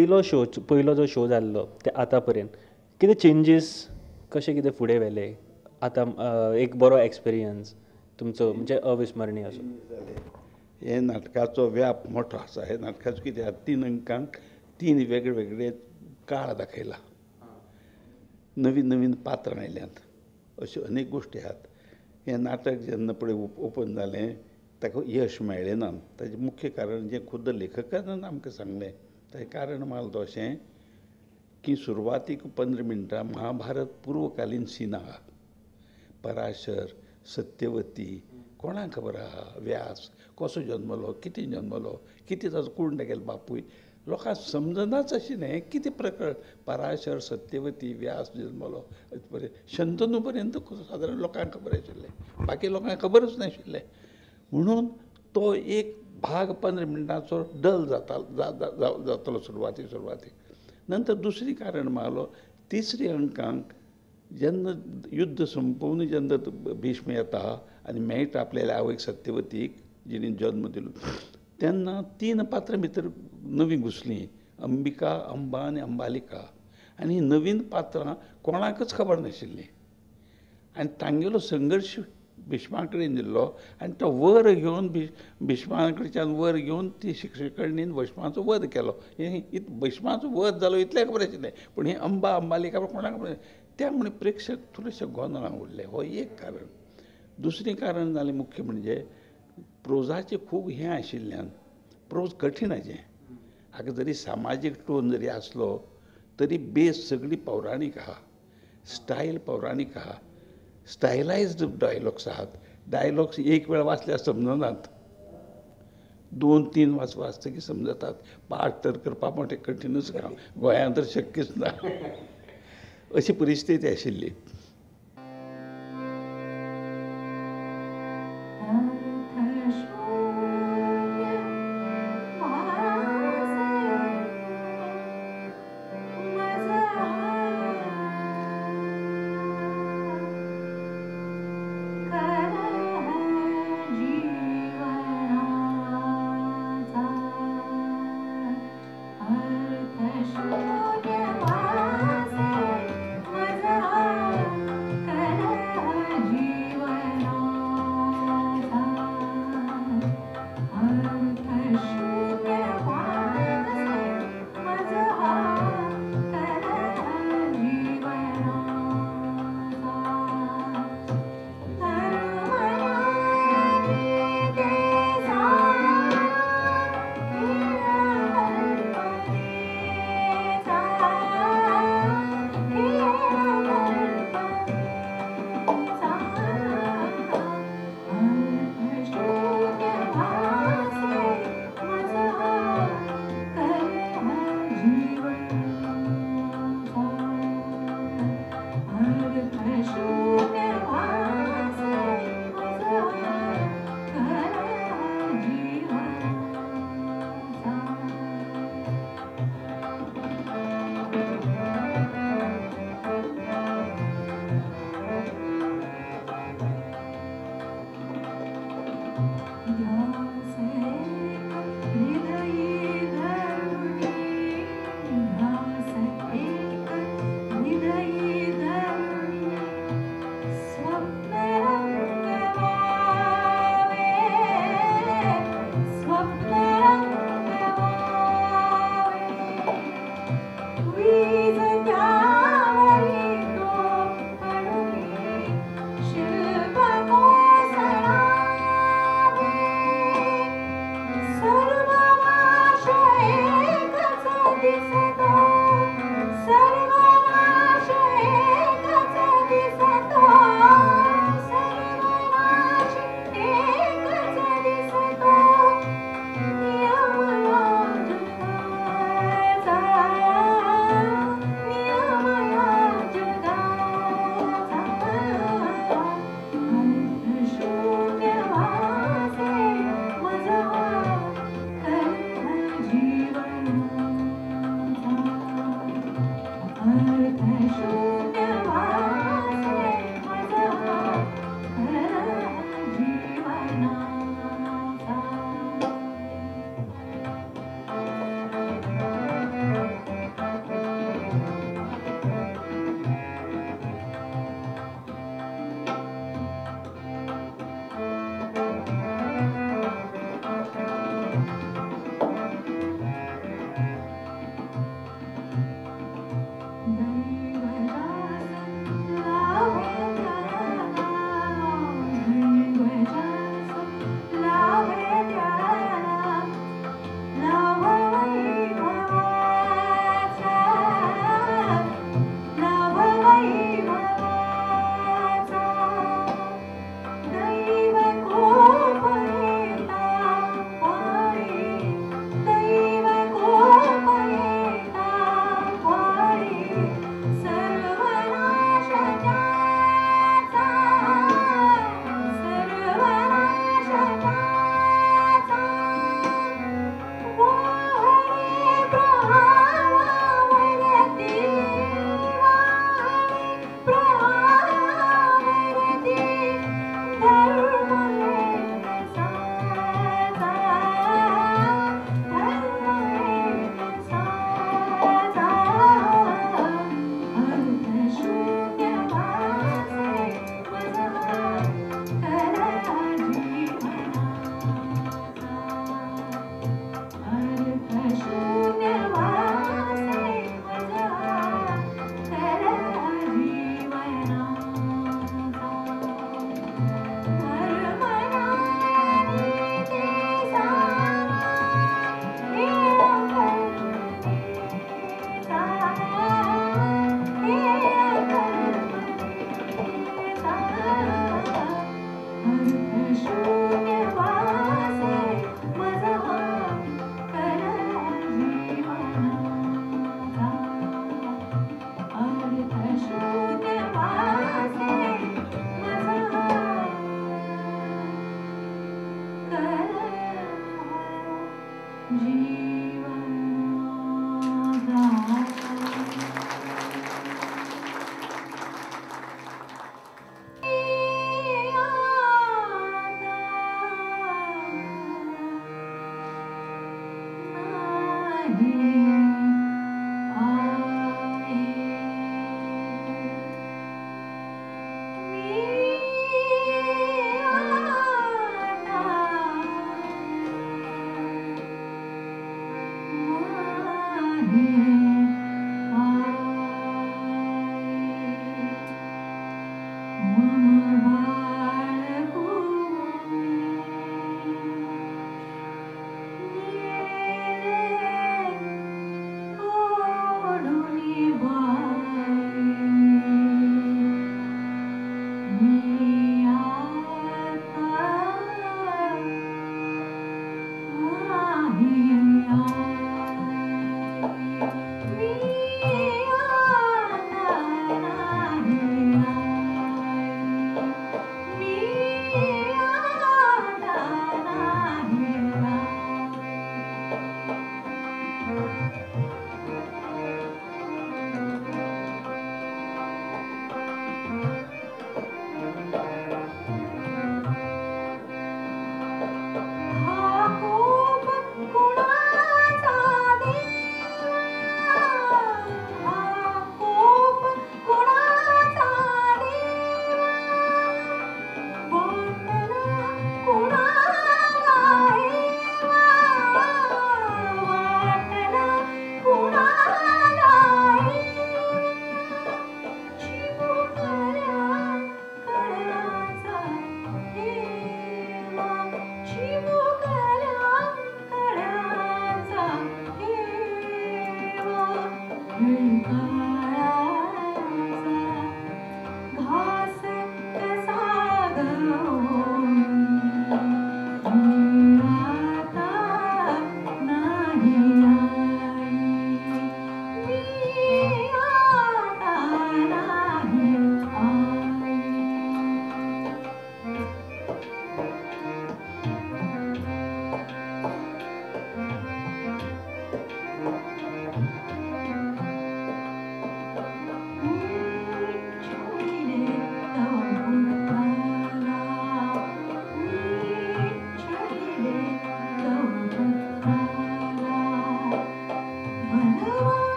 पयलो शो, पयलो जो शो जाल्लो ते आतां पर्यंत कितें चेंजीस कशें कितें फुडें व्हेले आतां एक बरो एक्सपिरियन्स तुमचो म्हणजे अविस्मरणीय असो? हे नाटकाचो व्याप मोठो आसा. हे नाटकाचो कितें आसा, 3 अंकांक 3 वेगळे वेगळे काळ दाखयला, नवीन नवीन पात्रां आयल्यांत, अश्यो अनेक गोश्टी आहात. हें नाटक जेन्ना पळय ओपन जालें ताका यश मेळ्ळें ना. ताजें मुख्य कारण जें खुद्द लेखकान आमकां सांगलें, ताजें कारण माल तो अशें की सुरवातीक 15 मिनटां महाभारत पूर्वकालीन सीन आहा. पराशर, सत्यवती, कोणाक खबर आहा, व्यास कसो जन्मलो, कितें जन्मलो, कितें ताजो कोण तागेलो बापूय, लोकांक समजनाच अशें न्हय कितें प्रकरण. पराशर, सत्यवती, व्यास जन्मलो, शंतनू पर्यंत सादारण लोकांक खबर आशिल्लें, बाकी लोकांक खबरच नाशिल्लें. म्हणून तो एक भाग 15 मिनटांचो डल जाता जातलो सुरवातीक सुरवातीक. नंतर दुसरी कारण मागलो, तिसरी अंकांक जेन्ना युद्ध संपोवन जेन्ना भीष्म येता आनी मेळटा आपल्याल्या आवयक सत्यवतीक जिणें जन्म दिलो, तेन्ना 3 पात्रां भितर नवीं घुसलीं, अंबिका, अंबा आनी अंबालिका. आनी ही नवीन पात्रां कोणाकच खबर नाशिल्लीं आनी तांगेलो संघर्श भीष्मा कडेन दिल्लो आनी तो वर घेवन भीष्मा कडच्यान वर घेवन ती शिक्षकर्णीन भीष्माचो वध केलो. हें भीष्माचो वध जालो इतलें खबर आशिल्लें, पूण हें अंबा अंबालिका कोणाक खबर. त्या मुळे प्रेक्षक थोडेशे गोंदळां उरले, हो एक कारण. दुसरें कारण जालें मुख्य म्हणजे प्रोजाचें खूब हें आशिल्ल्यान प्रोज कठीण आशें. हाका जरी सामाजीक टोन जरी आसलो तरी बेस सगळी पौराणीक आहा, स्टायल पौराणीक आहा, स्टायलायज्ड डायलॉग्स आहात. डायलॉग्स एक वेळ वाचल्यार समजनात, 2-3 वाचतकीर समजतात. पाठ तर करपाक मोठें कठीणच काम, गोंयांत तर शक्यच ना, अशी परिस्थिती आशिल्ली. Bye.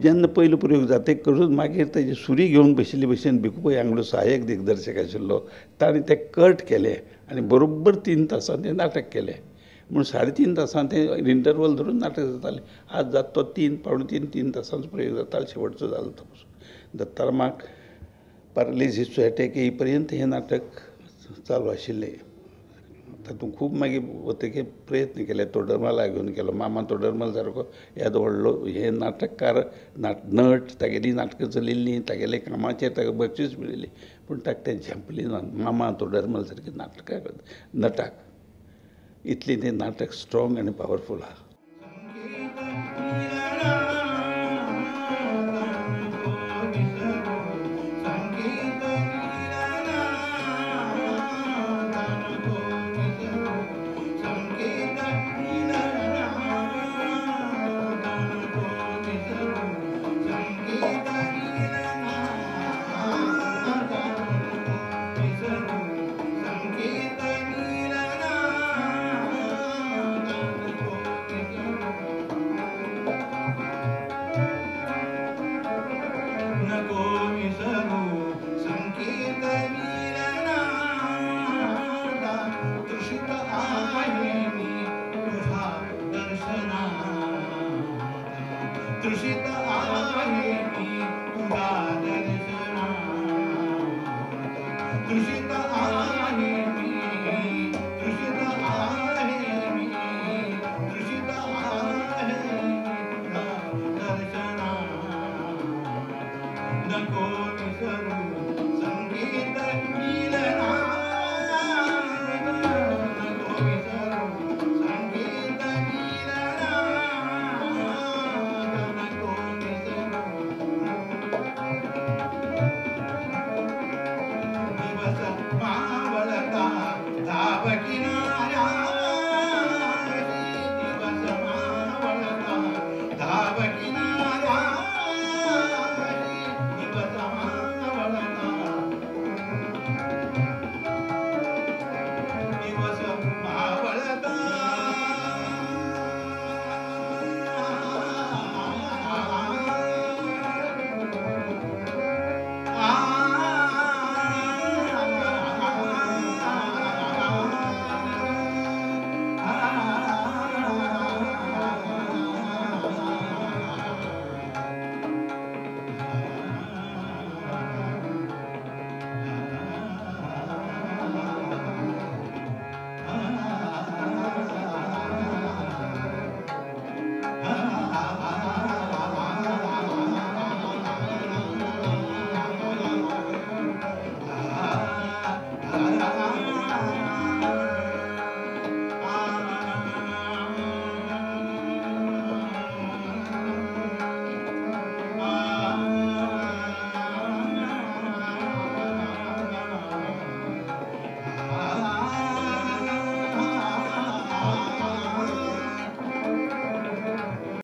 जेन्ना पयलो प्रयोग जाते करून मागीर तेजी सुरी घेवन बशिल्ले भशेन भिकू पै हांगलो सहाय्यक दिग्दर्शक आशिल्लो ताणें तें कट केलें आनी बरोबर 3 तासां तें नाटक केलें. म्हूण 3.5 तासां तें इंटरवल धरून नाटक जातालें. आज जाता तो 3 पावणे 3 तासांचो प्रयोग जातालो शेवटचो जालो तो पसून. दत्तारामाक पारालिसीसचो एटॅक येई पर्यंत हें नाटक चालू आशिल्लें. तातूंत खूब मागीर वतकीर प्रयत्न केले, तोडरमालाक घेवन केलो. मामा तोडरमाल सारको येदो व्हडलो हे नाटककार नट, तागेलीं नाटकां चलिल्लीं, तागेले कामाचेर ताका बक्षीस मेळिल्लें, पूण ताका तें झेंपलें ना. मामा तोडरमाल सारके नाटकाक नटाक इतलें तें नाटक स्ट्रोंग आनी पावरफूल आहा.